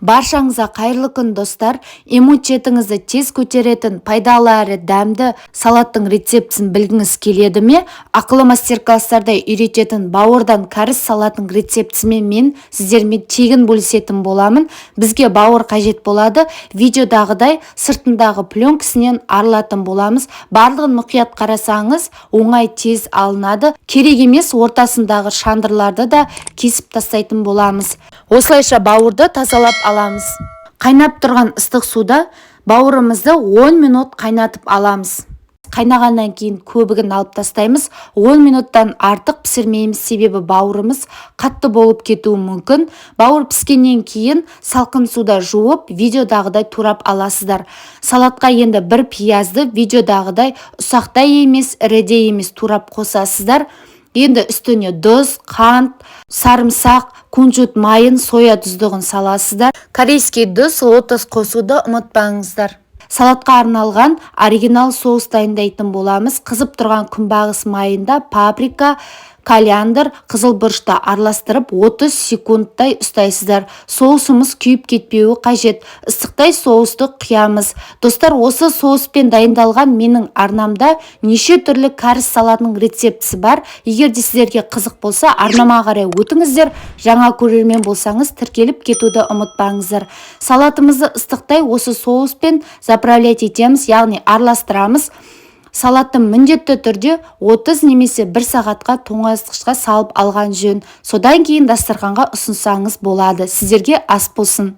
Баршаңызға қайырлы күн, достар! Иммунитетіңізді тез көтеретін пайдалы әрі дәмді салаттың рецептісін білгіңіз келеді ме? Ақылы мастер-класстарда үйрететін бауырдан кәріс салатының рецептісімен мен сіздермен тегін бөлісетін боламын. Бізге бауыр қажет болады. Видеодағыдай сыртындағы пленкасынан арылатын боламыз. Барлығын мұқият қарасаңыз, оңай, тез алынады. Керек емес ортасындағы шандырларды да кесіп тастайтын боламыз. Осылайша бауырды тазалап аламыз. Қайнап тұрған ыстық суда бауырымызды 10 минут қайнатып аламыз. Қайнағаннан кейін көбігін алып тастаймыз. 10 минуттан артық пісірмейміз, себебі бауырымыз қатты болып кетуі мүмкін. Бауыр піскеннен кейін салқын суда жуып, видеодағыдай турап аласыздар. Салатқа енді бір пиязды видеодағыдай ұсақтай емес, ірі емес турап қосасыздар. Енді үстіне тұз, қант, сарымсақ, кунжут майын, соя тұздығын саласыздар. Корейский тұз, лотос қосуды ұмытпаңыздар. Салатқа арналған оригинал соус дайындайтын боламыз. Қызып тұрған күнбағыс майында паприка, кориандр, қызыл бұрышты араластырып, 30 секундтай ұстайсыздар. Соусымыз күйіп кетпеуі қажет. Ыстықтай соусты құямыз. Достар, осы соуспен дайындалған менің арнамда неше түрлі кәріс салатының рецептісі бар. Егер де сіздерге қызық болса, арнама қарай өтіңіздер. Жаңа көрермен болсаңыз, тіркеліп кетуді ұмытпаңыздар. Салатымызды ыстықтай осы соуспен заправлять етеміз, яғни араластырамыз. Салатты міндетті түрде 30 немесе 1 сағатқа тоңазытқышқа салып алған жөн. Содан кейін дастарханға ұсынсаңыз болады. Сіздерге ас болсын!